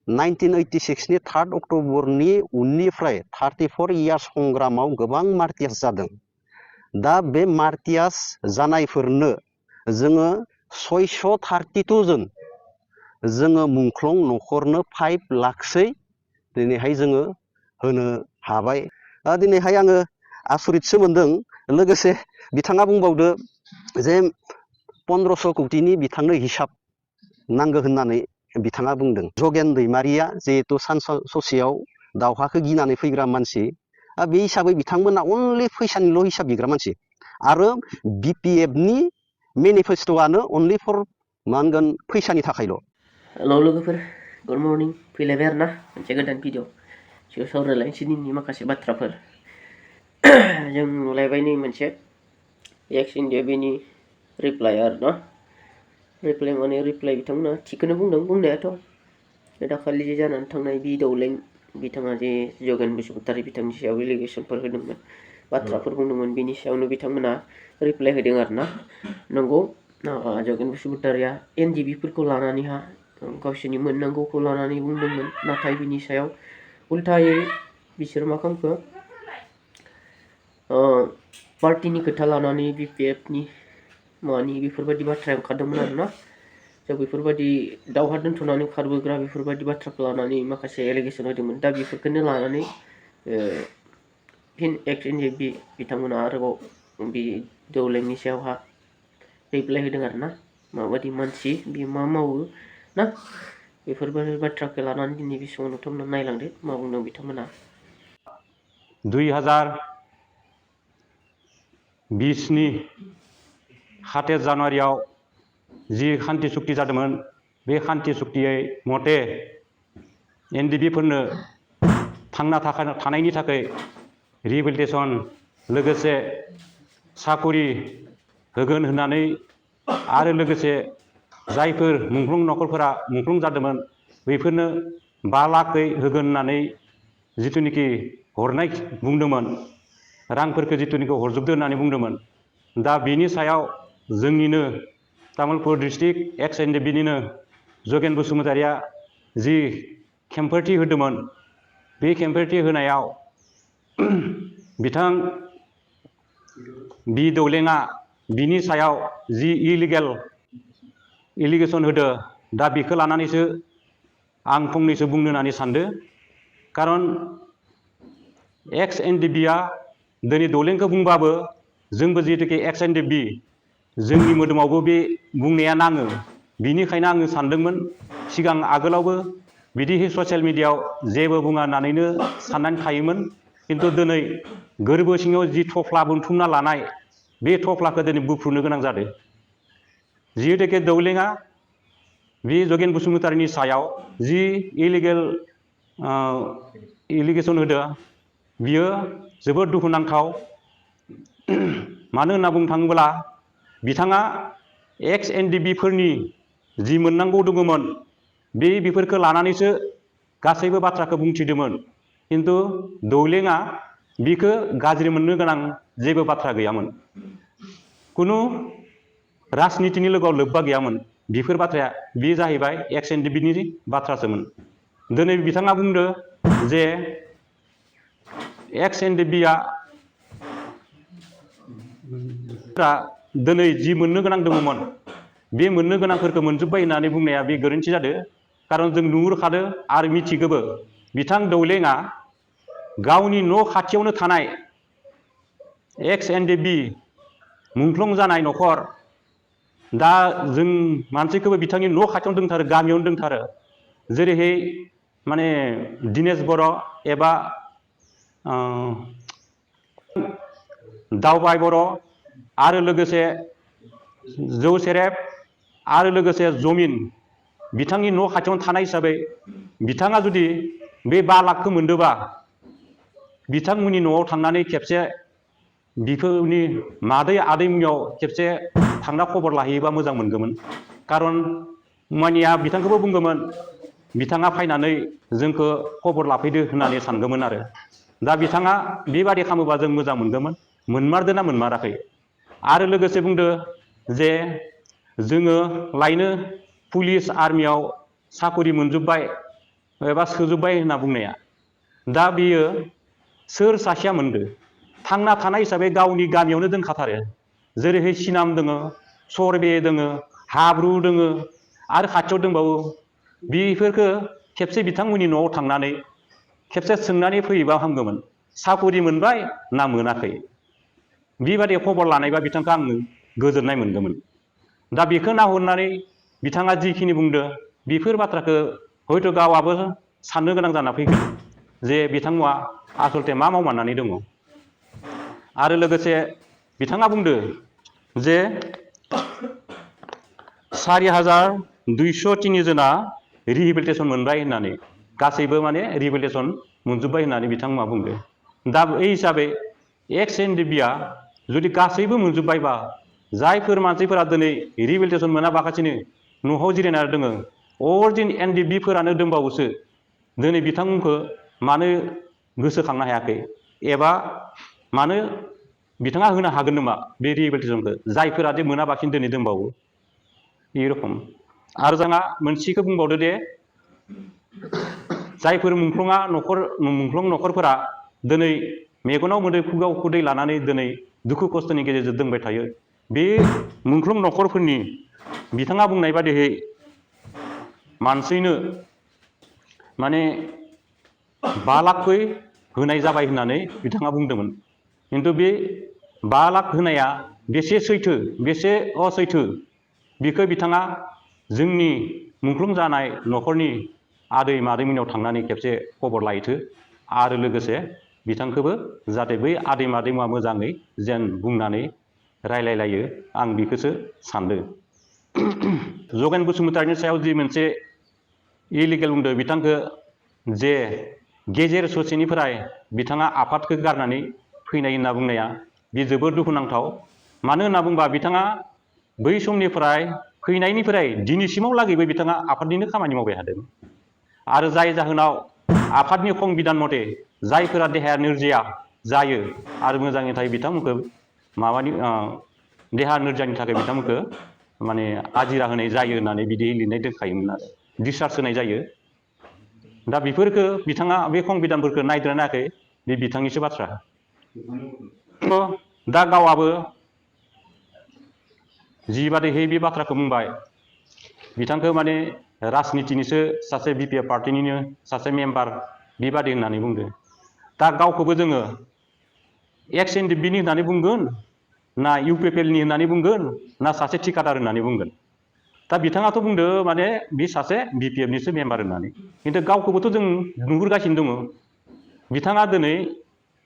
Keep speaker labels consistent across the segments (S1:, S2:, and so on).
S1: 1986 नि 3 अक्ट'बरनि उननिफ्राय 34 इयार्स संग्रामाव गोबां मार्टियास जादों। दा बे मार्टियास जानायफोरनो जोङो 632 जन जोङो मुंख्लं न'खरनो 5 लाखसै दिनैहाय जोङो होनो हाबाय। दिनैहाय आङो आसरितसो मोनदों। लोगोसे बिथाङा बुंबावदो जे 1500 कौटिनि बिथांनो हिसाब नांगौ होननानै बिथाङा बुंदों। जगेन दैमारिया जिहेतु सान ससेयाव दावहाखौ गिनानै फैग्रा मानसि, बे हिसाबै बिथांमोना अनलि फैसानिल' हिसाब बिग्रा मानसि। आरो BPFनि मेनिफेस्ट'आनो अनलि फर मा होनगोन फैसानि थाखायल'।
S2: हेलौ लोगोफोर, गुड मर्निं। फैलायबाय आरोना मोनसे गोदान भिडिअ सिगाङाव सावरायलायनोसै दिनैनि माखासे बाथ्राफोर। जों नुलायबाय नै मोनसे एक्स इन्डिया बेनि रिप्लाइ आरोना। रिप्लाइ माने रिप्लाइ बिथांमोना थिगखौनो बुंदों बुंनायाथ'। दाखालि जानानै थांनाय बि दौलें बिथाङा जे जगेन बसुमतारी बिथांनि सायाव एलिगेसनफोर होदोंमोन, बाथ्राफोर बुंदोंमोन, बिनि सायावनो बिथांमोना रिप्लाइ होदों आरोना। नंगौ, जगेन बसुमतारीया NDB-फोरखौ लानानैहा गावसोरनि मोननांगौखौ लानानै बुंदोंमोन, नाथाय बिनि सायाव उल्थायै बिसोर मा खालामखो, पार्टिनि खोथा लानानै BPFनि मानि बेफोरबायदि बाथ्राया ओंखारदोंमोन आरोना। जों बेफोरबायदि दावहा दोनथ'नानै खारबोग्रा बेफोरबायदि बाथ्राखौ लानानै माखासे एलिगेसन होदोंमोन। दा बेफोरखौनो लानानै फिन एक्स NDB बिथांमोना आरोबाव बे दौलेंनि सायावहा रिप्लाइ होदों आरोना। माबायदि मानसि, बे मा मावो ना, बेफोरबायदि बाथ्राखौ लानानै दिनै बे समाव नोंथांमोना नायलांदो मा बुंदों बिथांमोना।
S3: 2020 नि 7 जानुवारियाव जि खान्थि सुक्ति जादोंमोन, बे खान्थि सुक्तियै मथे NDB-फोरनो थांना थानायनि थाखाय रिहेबिलिटेसन लोगोसे साकरि होगोन होननानै आरो लोगोसे जायफोर मुंख्लं न'खरफोरा मुंख्लं जादोंमोन बेफोरनो 5 लाखै होगोन होननानै जिथुनिखि हरनाय बुंदोंमोन, रांफोरखौ जिथुनिखि हरजोबदो होननानै बुंदोंमोन। दा बेनि सायाव जोंनिनो तामुलपुर डिस्ट्रिक्ट एक्स NDB-निनो जगेन बसुमतारीया जि खेंफोरथि होदोंमोन, बे खेंफोरथि होनायाव बिथां बि दौलेङा बिनि सायाव जि इलिगेल एलिगेसन होदो, दा बेखौ लानानैसो आं फंनैसो बुंनो होननानै सानदो। खारन एक्स NDB-आ दिनै दौलेंखौ बुंबाबो जोंबो जिहेतुके एक्स NDB, जोंनि मोदोमावबो बे बुंनाया नाङो। बिनिखायनो आङो सानदोंमोन सिगां आगोलावबो बिदि ससियेल मिडियायाव जेबो बुङा होननानैनो साननानै थायोमोन। खिन्थु दिनै गोरबो सिङाव जि थफ्ला बोनथुमना लानाय, बे थफ्लाखौ दिनै बुफ्रुनो गोनां जादों। जिहेतुके दौलेङा बे जगेन बसुमतारीनि सायाव जि इलिगेल एलिगेसन होदों, बियो जोबोद दुखुनांथाव। मानो होनना बुंनो थाङोब्ला बिथाङा एक्स NDB-फोरनि जि मोननांगौ दङमोन, बेफोरखौ लानानैसो गासैबो बाथ्राखौ बुंथिदोंमोन। खिन्थु दौलेङा बिखौ गाज्रि मोननो गोनां जेबो बाथ्रा गैयामोन। कुनु राजनितिनि लोगोआव लोब्बा गैयामोन बेफोर बाथ्राया। बे जाहैबाय एक्स NDB-नि बाथ्रासोमोन। दिनै बिथाङा बुंदो जे एक्स NDB-आ दिनै जि मोननो गोनां दङमोन, बे मोननो गोनांफोरखौ मोनजोब्बाय होननानै बुंनाया बे गोरोन्थि जादों। खारन जों नुहुरखादो आरो मिथिगोबो, बिथां दौलेङा गावनि न' खाथियावनो थानाय एक्स NDB मुंख्लं जानाय न'खर, दा जों मानसिखौबो बिथांनि न' खाथियावनो दंथारो, गामियावनो दंथारो। जेरैहाय माने दिनेश बर' एबा दावबाय बर' आरो लोगोसे जौ सेरेब आरो लोगोसे जमिन बिथांनि न' खाथियावनो थानाय हिसाबै बिथाङा जुदि बे 5 लाखखौ मोनदोंबा बिथांमोननि न'आव थांनानै खेबसे बिफोरनि मादै आदैमोननियाव खेबसे थांना खबर लाहैयोबा मोजां मोनगौमोन। खारन मानिया बिथांखौबो बुंगौमोन, बिथाङा फैनानै जोंखौ खबर लाफैदो होननानै सानगौमोन आरो। दा बिथाङा बेबादि खालामोबा जों मोजां मोनगौमोन। मोनमारदों ना मोनमाराखै? आरो लोगोसे बुंदो जे जोङो लायनो पुलिस आर्मियाव साकरि मोनजोब्बाय, एबा सोजोब्बाय होनना बुंनाया दा बियो सोर सासेया मोनदो थांना थानाय हिसाबै गावनि गामियावनो दोनखाथारो जेरैहाय सिनाम दोङो सरबे दोङो हाब्रु दोङो आरो खाथियाव दंबावो बेफोरखो खेबसे बिथांमोननि न'आव थांनानै खेबसे सोंनानै फैयोबा हामगौमोन साकरि मोनबाय ना मोनाखै बेबादि खबर लानायबा बिथांखौ आङो गोजोननाय मोनगौमोन दा बेखौ नाहरनानै बिथाङा जिखिनि बुंदो बेफोर बाथ्राखौ हयथ' गावआबो साननो गोनां जाना फैगोन जे बिथांमोना आसलते मा मावमारनानै दङ आरो लोगोसे बिथाङा बुंदो जे 4203 जना रिहेबिलिटेसन मोनबाय होननानै गासैबो माने रिहेबिलिटेसन मोनजोब्बाय होननानै बिथांमोना बुंदो दा बै हिसाबै एक्स एनडिबिआ जुदि गासैबो मोनजोब्बायबा जायफोर मानसिफोरा दिनै रिहेबिलिटेसन मोनाबागासिनो न'आव जिरायना दङ अरिजिन एनडिबिफोरानो दंबावोसो दिनै बिथांमोनखौ मानो गोसोखांनो हायाखै एबा मानो बिथाङा होनो हागोन नामा बे रिहेबिलिटेसनखौ जायफोरा जे मोनाबासिनो दिनै दंबावो बे रखम आरो जोंहा मोनसेखौ बुंबावदो दे जायफोर मुंख्लं न'खरफोरा दिनै मेगनाव मोदै खुगायाव खुदै लानानै दिनै दुखु खस्थ'नि गेजेरजों दोंबाय थायो बे मुंख्लं न'खरफोरनि बिथाङा बुंनाय बादियै मानसिनो माने 5 लाखै होनाय जाबाय होननानै बिथाङा बुंदोंमोन खिन्थु बे 5 लाख होनाया बेसे सैथो बेसे असैथो बेखौ बिथाङा जोंनि मुंख्लं जानाय न'खरनि आदै मादैमोननाव थांनानै खेबसे खबर लायथो आरो लोगोसे बिथांखौबो जाहाथे बै आदै मादैमोना मोजाङै जेन बुंनानै रायलायलायो आं बेखौसो सानदों जगेन बसुमतारिनि सायाव जि मोनसे इलिगेल बुंदों बिथांखौ जे गेजेर ससेनिफ्राय बिथाङा आफादखौ गारनानै फैनाय होनना बुंनाया बे जोबोद दुखुनांथाव मानो होनना बुंबा बिथाङा बै समनिफ्राय फैनायनिफ्राय दिनैसिमाव लागैबो बिथाङा आफादनिनो खामानि मावबाय थादों आरो जाय जाहोनाव आफादनि संबिधान मथे जायफोरा देहाया नोरजिया जायो आरो मोजाङै थायो बिथांमोनखौ देहा नोरजियानि थाखाय बिथांमोनखौ माने आजिरा होनाय जायो होननानै बिदि लिरनाय दोनखायोमोन आरो डिसचार्ज होनाय जायो दा बेफोरखौ बिथाङा बे संबिधानफोरखौ नायदोंना नायाखै बे बिथांनिसो बाथ्रा दा गावआबो जिबादैहै बे बाथ्राखौ बुंबाय बिथांखौ माने राजनितिनिसो सासे बिपिएफ पार्टिनिनो सासे मेम्बार बेबादि होननानै बुंदो दा गावखौबो जोङो एक्स एनडिबिनि होननानै बुंगोन ना इउपिपिएलनि होननानै बुंगोन ना सासे थिकादार होननानै बुंगोन दा बिथाङाथ' बुंदो माने बे सासे बिपिएफनिसो मेम्बार होननानै खिन्थु गावखौबोथ' जों नुहुरगासिनो दङ बिथाङा दिनै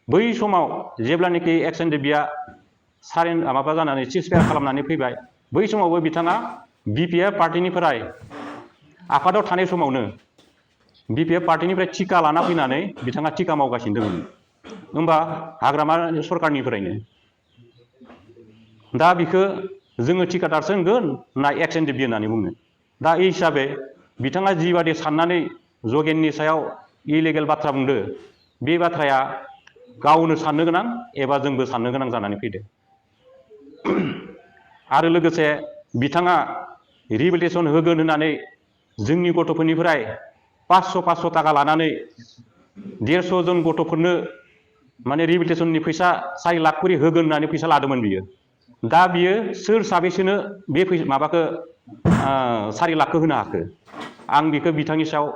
S3: बै समाव जेब्लानोखि एक्स एनडिबिआ माबा जानानै सिजफायार खालामनानै फैबाय बै समावबो बिथाङा बिपिएफ पार्टिनिफ्राय आफादाव थानाय समावनो बिपिएफ पार्टिनिफ्राय टिका लाना फैनानै बिथाङा टिका मावगासिनो दंमोन होमबा हाग्रामा सरकारनिफ्रायनो दा बेखौ जोङो टिकादारसो होनगोन ना एक्स एनडिबि होननानै बुंगोन दा এই हिसाबै बिथाङा जिबादि साननानै जगेननि सायाव इलिगेल बाथ्रा बुंदो बे बाथ्राया गावनो साननो गोनां एबा जोंबो साननो गोनां जानानै फैदो आरो लोगोसे बिथाङा रिहेबिलिटेसन होगोन होननानै जोंनि गथ'फोरनिफ्राय 500 थाखा लानानै 150 जन गथ'फोरनो माने रिहेबिलिटेसननि फैसा 4 लाख करि होगोन होननानै फैसा लादोंमोन बियो दा बियो सोर साबेसेनो बे माबाखौ 4 लाखखौ होनो हाखो आं बेखौ बिथांनि सायाव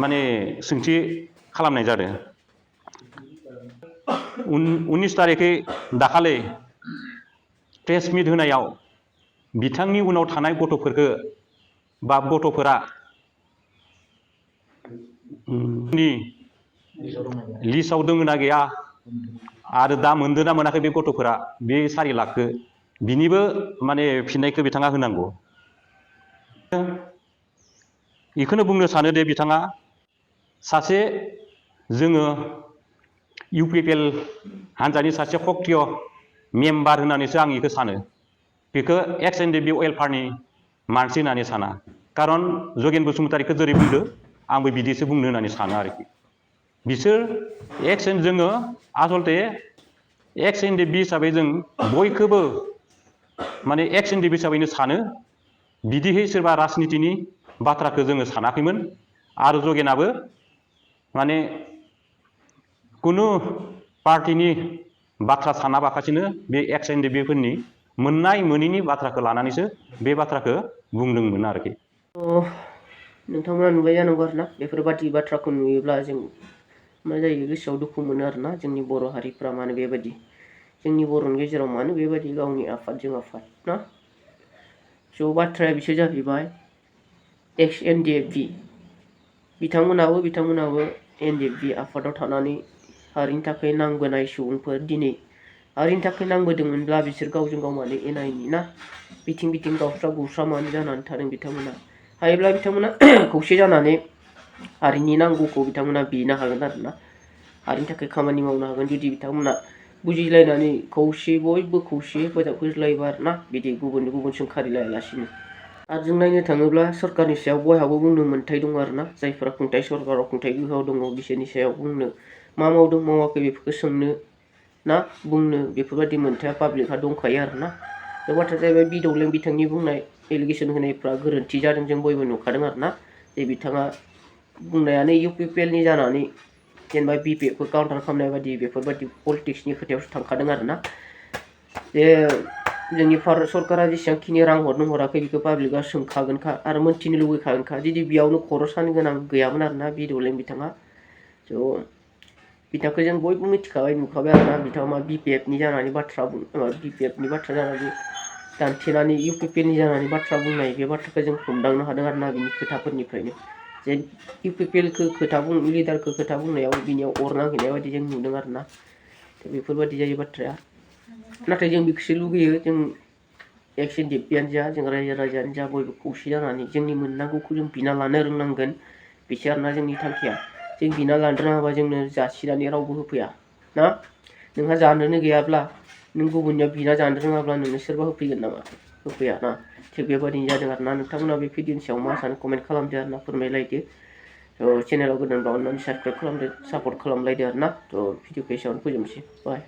S3: माने सोंथि खालामनाय जादों 19 तारिखै दाखालि प्रेस मिट होनायाव बिथांनि उनाव थानाय गथ'फोरखौ बा गथ'फोरा लिस्टआव दङ ना गैया आरो दा मोनदों ना मोनाखै बे गथ'फोरा बे 4 लाखखौ बिनिबो माने फिननायखौ बिथाङा होनांगौ बेखौनो बुंनो सानो दे बिथाङा सासे जोङो इउपिपिएल हान्जानि सासे सक्रिय मेम्बार होननानैसो आं बेखौ सानो बेखौ एक्स एनडिबि वेलफेयारनि मानसि होननानै साना खारन जगेन बसुमतारिखौ जेरै बुंदो आंबो बिदिसो बुंनो होननानै सानो आरोखि बिसोर जोङो आसलते एक्स एनडिबि हिसाबै जों बयखौबो माने एक्स एनडिबि हिसाबैनो सानो बिदिहै सोरबा राजनितिनि बाथ्राखौ जोङो सानाखैमोन आरो जगेनाबो माने कुनु पार्टिनि बाथ्रा सानाबाखासिनो बे एक्स एनडिपिफोरनि मोननाय मोनैनि बाथ्राखौ लानानैसो बे बाथ्राखौ बुंदोंमोन आरोखि।
S2: नोंथांमोना नुबाय जानांगौ आरोना बेफोरबादि बाथ्राखौ नुयोब्ला जों मा जायो गोसोआव दुखु मोनो आरोना जोंनि बर' हारिफ्रा मानो बेबायदि जोंनि बर'नि गेजेराव मानो बेबायदि गावनि आफादजों आफाद ना स' बाथ्राया बिसोर जाहैबाय एक्स एनडिएफबि बिथांमोनाबो एनडिएफबि आफादाव थानानै हारिनि थाखाय नांबोनाय सुबुंफोर दिनै हारिनि थाखाय नांबोदोंमोनब्ला बिसोर गावजों गाव मानो एना एनि ना बिथिं बिथिं गावस्रा गुस्रा मानो जानानै थादों बिथांमोना हायोब्ला बिथांमोना खौसे जानानै हारिनि नांगौखौ बिथांमोना बिनो हागोन आरोना हारिनि थाखाय खामानि मावनो हागोन जुदि बिथांमोना बुजिलायनानै खौसे बयबो खौसे हेफाजाब होलायोबा आरोना बिदि गुबुन सोंखारिलायालासिनो आरो जों नायनो थाङोब्ला सरकारनि सायाव बयहाबो बुंनो मोन्थाय दङ आरोना जायफोरा खुंथाय सरकाराव खुंथाय गोहोआव दङ बिसोरनि सायाव बुंनो मा मावदों मावाखै बेफोरखौ सोंनो ना बुंनो बेफोरबायदि मोन्थाया पाब्लिकहा दंखायो आरोना बे बाथ्राया जाहैबाय बिदौलें बिथांनि बुंनाय एलिगेसन होनायफ्रा गोरोन्थि जादों जों बयबो नुखादों आरोना जे बिथाङा बुंनायानो इउपिपिएलनि जानानै जेनेबा बिपिएफखौ काउन्टार खालामनाय बायदि बेफोरबायदि पलिटिक्सनि खोथायावसो थांखादों आरोना जे जोंनि भारत सरकारा जेसेबांखिनि रां हरनो हराखै बेखौ पाब्लिकआ सोंखागोनखा आरो मोन्थिनो लुबैखागोनखा जुदि बेयावनो खर' सानो गोनां गैयामोन आरोना बिदौलें बिथाङा स' बिथांखौ जों बयबो मिथिखाबाय नुखाबाय आरोना बिथाङा मा बिपिएफनि जानानै बिपिएफनि बाथ्रा जानानै दानथेनानै इउपिपिएलनि जानानै बाथ्रा बुंनाय बे बाथ्राखौ जों हमदांनो हादों आरोना बिनि खोथाफोरनिफ्रायनो जे इउपिपिएलखौ लिडारखौ खोथा बुंनायाव बिनियाव अर नांहैनाय बायदि जों नुदों आरोना बेफोरबायदि जायो बाथ्राया नाथाय जों बेखौसो लुगैयो जों एक्स एनडिएफबियानो जा जों रायजो राजायानो जा बयबो खौसे जानानै जोंनि मोननांगौखौ जों बिना लानो रोंनांगोन बिसो आरोना जोंनि थांखिया जों बिना लानो रोङाबा जोंनो जासिनानै रावबो होफैया ना नोंहा जानोनो गैयाब्ला नों गुबुननियाव बिना जानो रोङाब्ला नोंनो सोरबा होफैगोन नामा होफैया ना थिग बेबायदिनो जादों आरोना नोंथांमोना बे भिडिअनि सायाव मा सानो कमेन्ट खालामदो आरोना फोरमायलायदो थ' चेनेलाव गोदानबा अननानै साबस्क्राइब खालामदो सापर्ट खालामलायदो आरोना थ' भिडिअखौ एसेयावनो फोजोबनोसै बाय